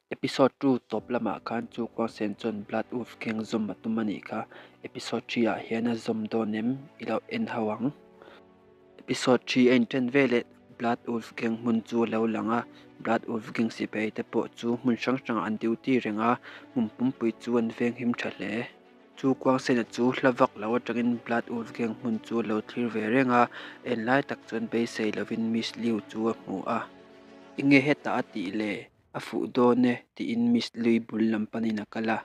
Episode 2 tawp lamah khan chu Kuangsen chuan Blood Wolf Gang zawm a tum a nih kha. Episode 3 ah hian a zawm dawn em i lo en ho ang. Episode 3 a inṭan veleh Blood Wolf Gang hmun chu a lo lang a, Blood Wolf Gang sipai te pawh chu hmun hrang hrangah an duty reng a, hmun pumpui chu an venghim ṭha hle. Chu Kuangsena chu hla vak lo aṭangin Blood Wolf Gang hmun chu a lo thlir ve reng a, en lai tak chuan beisei lovin Miss Liu chu a hmu a. Enge hetah a tih le? A fuh dawn e tiin Miss Lui bul lam panin a kal a.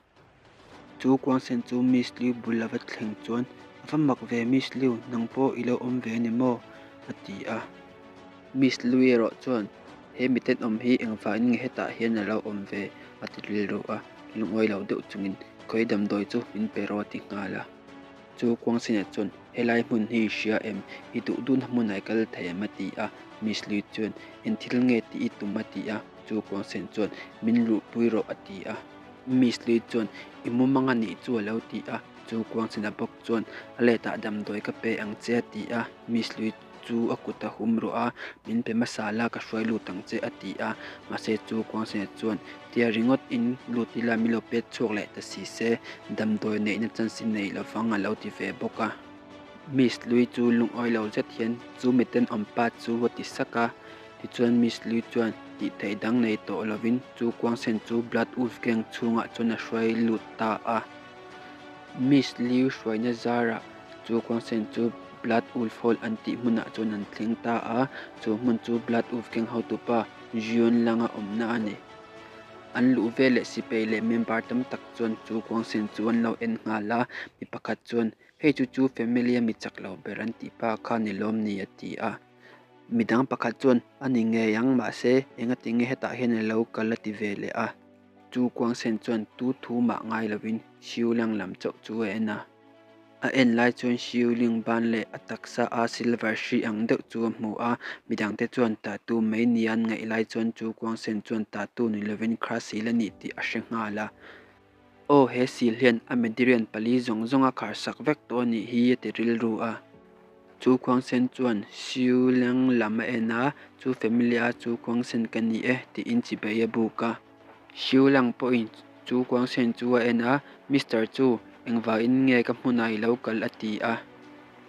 Chu Kuangsen chu Miss Liu bul a va thleng chuan, A va mak ve Miss Liu, nang pawh i lo awm ve a ni maw? a ti a. Miss Lui erawh chuan, He mitenawm hi engvangin nge hetah hian a lo awm ve? a ti rilru a, lungawi lo deuh chungin, Khawi damdawi chu min pe rawh a ti nghal a. Chu Kuangsenah chuan, Helai hmun hi i hria em? I duh duhna hmunah i kal thei em? a ti a. Miss Lui chuan, Eng thil nge tih i tum? a ti a. Chu Kuangsen chuan, Min luhpui rawh a ti a. Miss Lui chuan, I mumang a nih chu a lo ti a. Chu Kuangsena bawk chuan, A letah damdawi ka pe ang che a ti a. Miss Lui chu a kut a hum ruah a, Min pe hmasa la, ka hruai lut ang che a ti a. Mahse chu Kuangsena chuan, Tia ringawt in lut ila min lo pet chhuak leh ta si se, damdawi neihna chance i nei lovang a lo ti ve bawk a. Miss Lui chu lungawi lo zet hian chu miten awm pa chu a ti sak a. Tichuan Miss Lui chuan tih theih dang nei tawh lovin chu Kuangsen chu Blood Wolf Gang chhungah chuan a hruai lut ta a. Miss Liu hruaina zarah chu Kuangsen chu Blood Wolf Hall an tih hmunah chuan an thleng ta a, chu hmun chu Blood Wolf Gang hotupa Jion Langa awmna a ni. An luh veleh sipai leh member tam tak chuan chu Kuangsen chu an lo en nghal a, mi pakhat chuan, Hei chu chu family a mi chak lo ber an tih pa kha ni lawm ni a ti a. Midang pakhat chuan, A ni ngei ang, mahse engatinge hetah hian a lo kal a ti ve leh a. Chu Kuangsen chuan tu thu mah ngai lovin Xiuliang lam chauh chu a en a. A en lai chuan Xiuling ban leh a taksa a silver hri ang deuh chu a hmu a, midangte chuan tattoo mai nia an ngaih lai chuan chu Kuangsen chuan tattoo ni lovin kha sil a nih tih a hre nghal a. Aw he sil hian a Medirian pali zawng zawng a kharsak vek tawh a nih hi a ti rilru a. Chu Khuangsen chuan Siuleng lam a en a, Chu family a chu Khuangsen ka ni e tiin chibai a buk a. Siulang pawhin chu Khuangsen chu a en a, Mister Chu, engvangin nge ka hmunah i lo kal a ti a.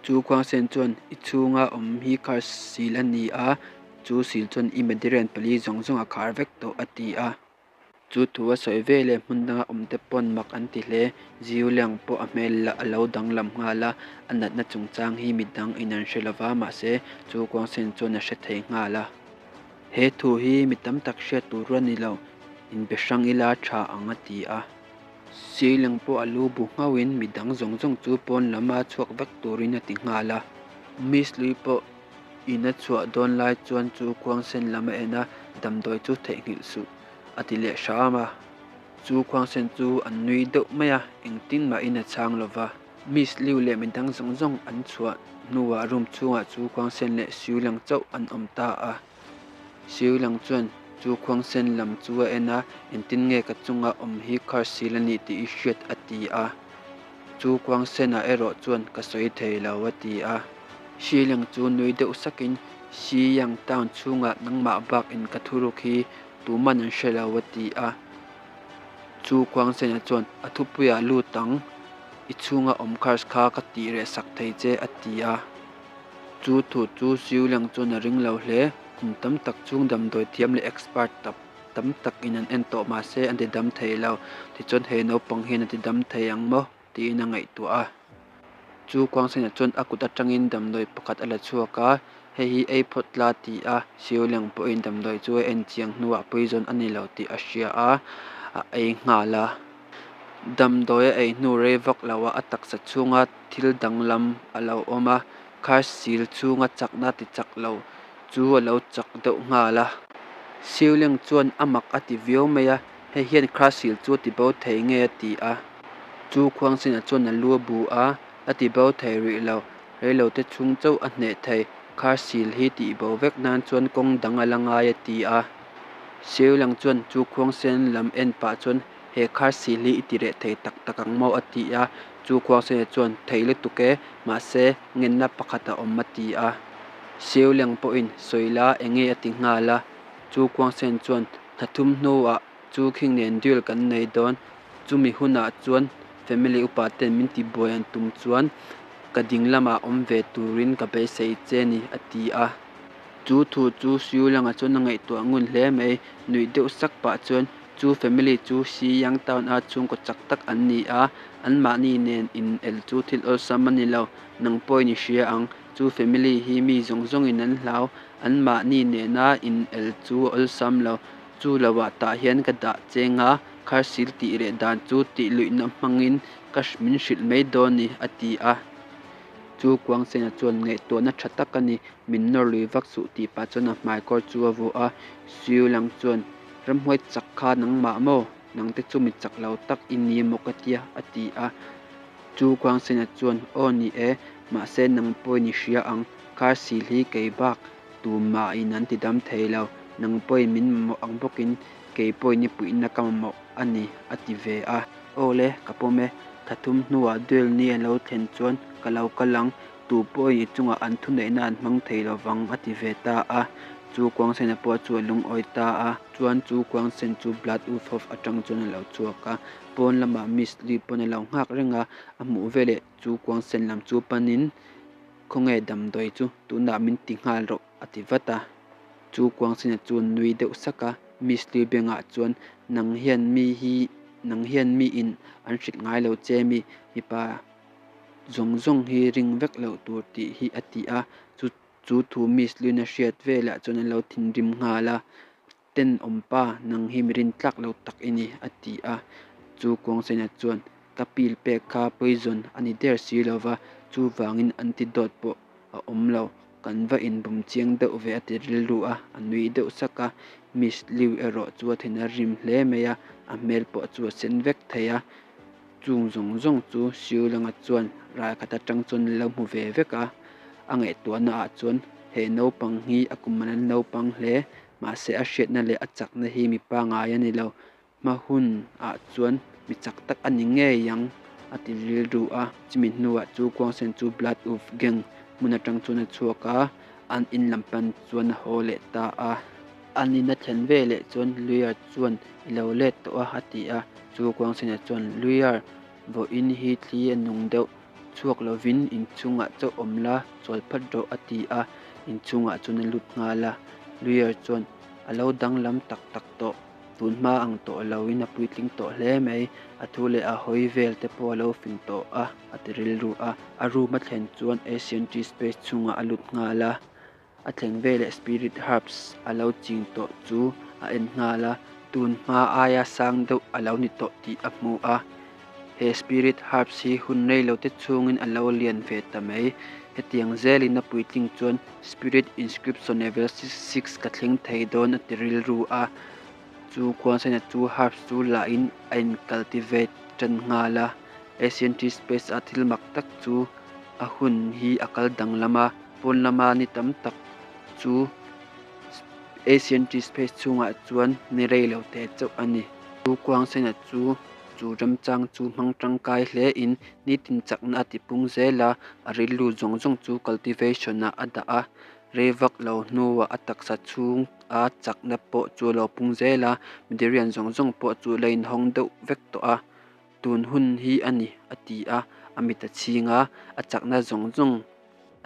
Chu Khuangsen chuan I chhunga awm hi khar sil a ni a, chu sil chuan i Medirian pali zawng zawng a khar vek tawh a ti a. Chu thu a sawi ve leh hmun danga awmte pawn mak an ti hle. Ziuliang pawh a hmel a lo danglam nghal a, a natna chungchang hi midang in an hre lova, mahse chu Kuangsen chuan a hre thei nghal a. He thu hi mi tam tak hriat tur a ni lo, inbe hrang ila tha ang a ti a. Ziuliang pawh a lu bu nghauhin midang zawng zawng chu pawn lama chhuak vek turin a ti nghal a. Miss Lui pawh In a chhuah dawn lai chuan chu khuangsen lam a en a, damdawi chu theihnghilh suh a ti leh hram a. Chu khuangsen chu an nui deuh mai a, engtin mahin a chhang lo va. Miss Liu leh midang zawng zawng an chhuah hnuah room chhungah chu khuangsen leh Siulang chauh an awm ta a. Siulang chuan chu khuangsen lam chu a en a, engtin nge ka chunga awm hi curse sil a nih tih i hriat a ti a. Chu khuangsenah erawh chuan ka sawi thei lo a ti a. Shilling chu nui deuh sakin, Xiyang town chhungah nangmah bak in ka thuruk hi tuman an hre lo a ti a. Chu Khuangsena chuan, A thupuiah lut ang, i chhunga awm curse kha ka tih reh sak thei che a ti a. Chu thu chu Xiuliang chuan a ring lo hle, kum tam tak chhung damdawi thiam leh expert tak tam takin an en tawh mahse an ti dam thei lo, tichuan he naupang hian a ti dam thei ang maw? tiin a ngaihtuah a. Chu Kuangsenah chuan a kut atangin damdawi pakhat a la chhuak a, hei hi ei phawt la ti a, Siuliang pawhin damdawi chu a en chiang hnuah poison a ni lo tih a hria a, a ei nghal a. Damdawi a ei hnu rei vak lo ah a taksa chhunga thil danglam a lo awm a, khar sil chhunga chakna ti chak lo chu a lo chak deuh nghal a. Siuliang chuan a mak a ti viau mai a, Hei hian Krasil chu a ti bo thei nge a ti a. Chu Khuangsinah chuan a lu a bu a, a ti bo thei rih lo. Reilote chhung chauh a hneh thei. Kharsil hi tih bo vek nan chuan kawng dang a la ngai a ti a. Siulang chuan chu Khuangsen lam en pah chuan he Kharsil hi i ti reh thei tak tak ang maw a ti a. Chu Khuangsenah chuan thei lutuk e, mahse ngenna pakhat a awm a ti a. Siulang pawhin sawi la enge a ti nghal a. Chu Khuangsen chuan Thla thum hnuah Chu King nen duel kan nei dawn. Chumi hunah chuan family upa ten min tibuai an tum chuan ka ding lamah awm ve turin ka beisei che ni, a ti a. Chu thu chu Siu Langa chuan a ngaihtuah ngun hle mai. Nuih deuh sak pah chuan, Chu family chu Xi Yang Town a chhungkaw chak tak an ni a, anmahni nen in el chu thil awlsam a ni lo. Nang pawhin i hria ang, chu family hi mi zawng zawngin an hlau. Anmahni nena in el chu a awlsam lo. Chu loah tah hian ka dah cheng a, kharsil tih reh dan chu tih luihna hmangin ka min hrilh mai dawn ni, a ti a. Chu Kuangsena chuan ngaihtuahna tha tak a ni, min nawr lui vak suh tih pah chuan a hmaikawr chu a vuah a. Siu Lang chuan, Ramhuai chak kha nangmah maw? Nangte chu mi chak lo tak i ni emaw ka tia, a ti a. Chu Kuangsena chuan, Aw ni e, mahse nang pawhin i hria ang, kharsil hi kei bak tumahin an tidam thei lo, nang pawhin min mamawh ang bawkin kei pawhin i puihna ka mamawh a ni, a ti ve a. Aw le, ka pawm e. Thla thum hnuah duel ni a lo thlen chuan ka lo kal ang, tu pawhin i chungah an thuneihna an hmang thei lo vang, a ti ve ta a. Chu Kuangsena pawh chu a lungawi ta a. Chuan chu Kuangsen chu Blood Wolf Hof atang chuan a lo chhuak a, pawn lamah Miss Lee pawn a lo nghak reng a, a hmuh veleh chu Kuangsen lam chu panin, Khawnge damdawi chu tunah min ti nghal rawh, a ti vat a. Chu Kuangsena chu nui deuh sak a, Miss Lee bengah chuan, Nang hian mi hi, nang hian mi in an hrilh ngai lo che mi, mipa zawng zawng hi ring vek loh tur tih hi a ti a. Chu chu thu Miss Lee-in a hriat velah chuan a lo thinrim nghal a, Tenawm pa, nang hi mi rintlak lo tak i ni, a ti a. Chu Kuangsena chuan, Ka pil pek kha poison a ni der si lo va, chuvangin antidote pawh a awm lo, kan va inbum chiang deuh ve a ti rilru a, a nui deuh sak a. Miss Liu erawh chu a thin a rim hle mai a, a hmel pawh chu a sen vek thei a. Chung zawng zawng chu Siu Langa chuan ral khat atang chuan a lo hmu ve vek a, a ngaihtuahna ah chuan he naupang hi a kum a la naupang hle, mahse a hriatna leh a chakna hi mi pangngai a ni lo, Hma hun ah chuan mi chak tak a ni ngei ang a ti rilru a. Chumi hnuah chu Kuangsen chu Blood Wolf Gang hmun atang chuan a chhuak a, an in lam pan chuan a haw leh ta a. An in a thlen ve leh chuan Luiar chuan i lo let tawh a a ti a. Chu Kuangsena chuan Luiar vawiin hi thli a nung deuh chhuak lovin inchhungah chauh awm la chawl phat rawh a ti a, inchhungah chuan a lut nghal a. Luiar chuan a lo danglam tak tak tawh. Tun hma ang tawh loin a puitling tawh hle mai. A thu leh a hawi vel te pawh a lo fing tawh a, a ti rilru a. A room a thlen chuan Asian Tea Space chhungah a lut nghal a. A thleng veleh Spirit Herbs a lo ching tawh chu a en nghal a. Tun hma aia sang deuh a lo ni tawh tih a hmu a. He Spirit Herbs hi hun rei lo te chhungin a lo lian ve ta mai. Hetiang zelin a puitling chuan Spirit Inscription level 6 ka thleng thei dawn a ti rilru a. Chu khuansena chu herbs chu lahin a in cultivate tan nghal a. Ancient Space a thil mak tak chu a hun hi a kal danglam a, pawn lama ni tam tak chu Ancient Space chhungah chuan ni rei lo te chauh a ni. Chu khuansena chu Chu remchang chu hmang tangkai hle in nitin chakna a tipung zel a, a rilru zawng zawng chu cultivation ah a dah a, rei vak lo hnuah a taksa chhung a chakna pawh chu a lo pung zel a, mdirian zawng zawng pawh chu a la inhawng deuh vek tawh a, tun hun hi a ni a ti a, a mit a chhing a, a chakna zawng zawng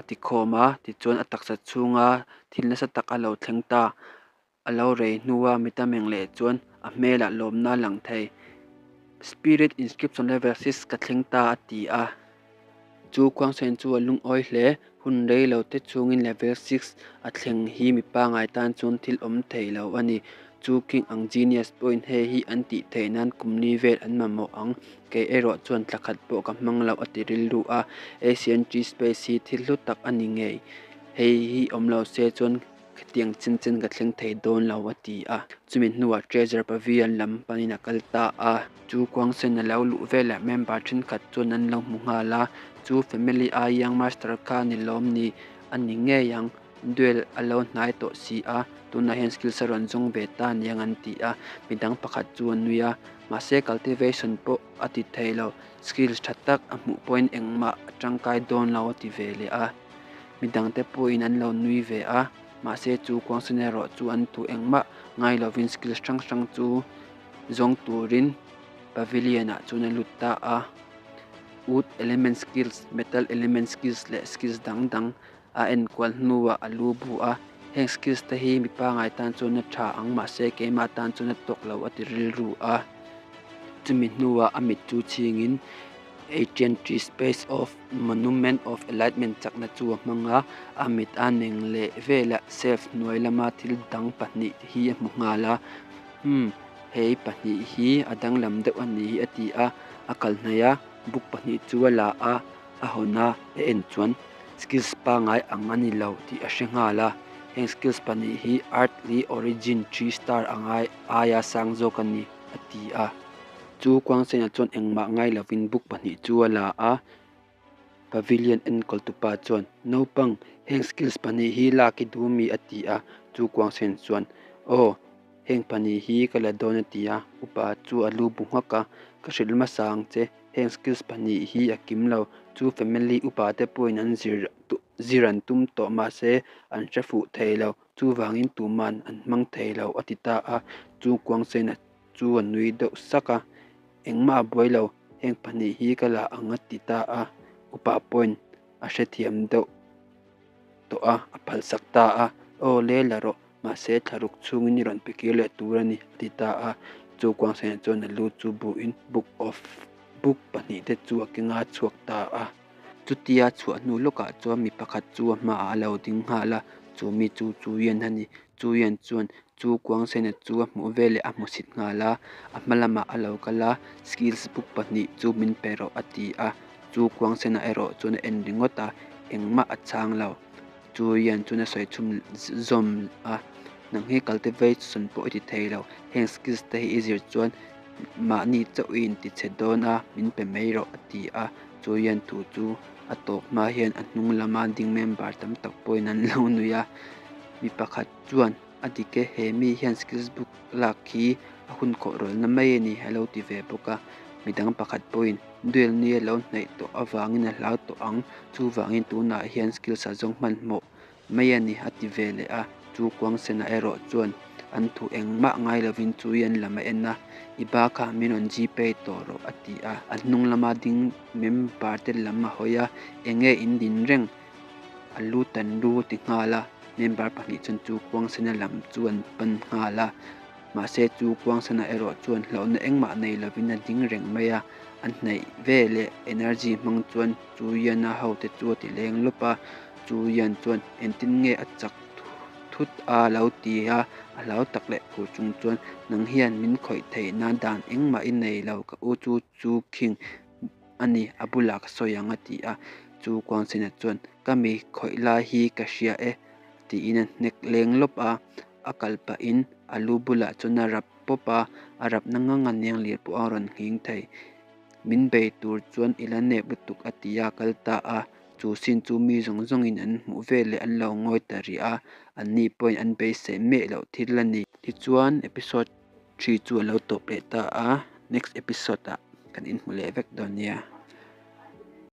a tikhawm a, tichuan a taksa chhunga thil nasa tak a lo thleng ta. A lo rei hnua mita meng leh chuan a hmelah lawmna a lang thei. Spirit Inscription level 6 ka thleng ta a ti a. Chu khuangsen chu a lungawi hle. Hun rei lo te chhungin level 6 a thleng hi mi pangngai tan chuan thil awm thei lo a ni. Chu King ang genius pawhin hei hi an tih theih nan kum li vel an mamawh ang. Kei erawh chuan thla khat pawh ka hmang lo a ti rilru a. Asian Tree Space hi thil hlu tak a ni ngei. Hei hi awm lo se chuan Khitiang chin chin ka thleng thei dawn lo a ti a. Chumi hnuah Treasure Pavilion lam panin a kal ta a. Chu Kuangsen a lo luh velah member thenkhat chuan an lo hmu nghal a. Chu family a young master kha ni lawm ni a ni ngei ang. Duel a lo hnai tawh si a, tunah hian skills a rawn zawng ve ta aniang an ti a. Midang pakhat chu a nui a, mahse cultivation pawh a ti thei lo. Skills tha tak a hmuh pawhin engmah a tangkai dawn lo a ti ve leh a. Midangte pawhin an lo nui ve a, mahse chu kuangsen erawh chu an tu engmah ngai lovin skills hrang hrang chu zawng turin Pavilion-ah chuan a lut ta a. Wood element skills, metal element skills leh skills dang dang a enkual hnuah a lu bu a. Heng skills te hi mi pangai tan chuan a tha ang mahse keimah tan chuan a tawk lo a ti rilru a. Chumi hnuah a mit chu chhingin Ancient Tree Space of Monument of Enlightenment chakna chu a hmang a, a mit a neng leh velah shelf hnuai lama thil dang pahnih hi a hmu nghal a. Umm, hei pahnih hi a danglam deuh a ni hi a ti a, a kal hnaih a, book pahnih chu a la a, a hawn a, a en chuan skills pangai ang a ni lo tih a hre nghal a, heng skills pahnih hi earthly origin three star anga aia sang zawk a ni a ti a. Chu Kuangsenah chuan engmah ngai lovin book pahnih chu a la a, Pavilion enkawl tupa chuan, Naupang, heng skills pahnih hi lak i duh mi? a ti a. Chu Kuangsen chuan, Aw, heng pahnih hi ka la dawn a ti a. Upa chu a lu bu nghak a, Ka hrilh hmasa ang che, heng skills pahnih hi a kim lo. Chu family upa te pawhin an zir zir an tum tawh mahse an hre fuh thei lo, chuvangin tuman an hmang thei lo a ti ta a. Chu Kuangsena chu a nui deuh sak a, Engmah a buai lo, heng pahnih hi ka la ang a ti ta a, upa pawhin a hrethiam deuh tawh a, a phalsak ta a, Aw le la rawh, mahse thlaruk chhungin i rawn pe kir leh tur a ni a ti ta a, chu Kuangsenah chuan a lu chu buhin book of book pahnih te chu a keng a chhuak ta a. Chutia chhuah hnu lawkah chuan mi pakhat chu a hmaah a lo ding nghal a, chu mi chu Chuian a ni. Chuian chuan Chu Kuangsena chu a hmuh veleh a hmusit nghal a, a hma lamah a lo kal a, Skills book pahnih chu min pe rawh a ti a, chu Kuangsena erawh chuan a en ringawt a, engmah a chhang lo. Chu Yan chuan a sawi chhum zawm a, Nang hi cultivation pawh i ti thei lo, heng skills te hi i zir chuan mahni chauh i inti chhe dawn a, min pe mai rawh a ti a, chu Yan thu chu a tawp hma hian a hnung lama ding member tam tak pawhin an lo nui a, mi pakhat Chuan a dik e, he mi hian skills book lak hi a hun khawh rawlna mai a ni a lo ti ve bawk a. Midang pakhat pawhin duel ni a lo hnaih tawh avangin a hlau tawh ang, chuvangin tunah hian skills a zawng hmanhmawh mai a ni a ti ve leh a. Chu Kuangsenah erawh chuan an thu engmah ngai lovin chu i an lam a en a, I ba kha min rawn Gpay tawh rawh a ti a. A hnung lama ding member te lam a hawi a, Enge in din reng? A lu tan lu a ti nghal a, member pahnih chuan chu kuangsena lam chu an pan nghal a, mahse chu kuangsena erawh chuan hlauhna engmah nei lovin a ding reng mai a, a hnaih veleh energy hmang chuan chu Yana ho te chu a ti leng lawp a, chu Yan chuan engtin nge a chak thut a lo ti a, a hlau tak leh phur chung chuan nang hian min khawih theihna dan engmah i nei lo ka u chu chu khing a ni, a bulah ka sawi ang a ti a. Chu Kuangchhina chuan, Ka mi khawih lai hi ka hria e tiin a hnek leng lawp a. A kal pahin a lu bulah chuan a rap pawp a, a rapna ngang a niang lir pawh a rawn nghing thei. Min bei tur chuan i la nep lutuk a ti a, a kal ta a. Chu sin chu mi zawng zawngin an hmuh veleh an lo ngawi ta rih a, anni pawhin an beisei miah loh thil a ni. Tichuan, episode 3 chu a lo tawp leh ta a, next episode ah kan inhmu leh vek dawn nia.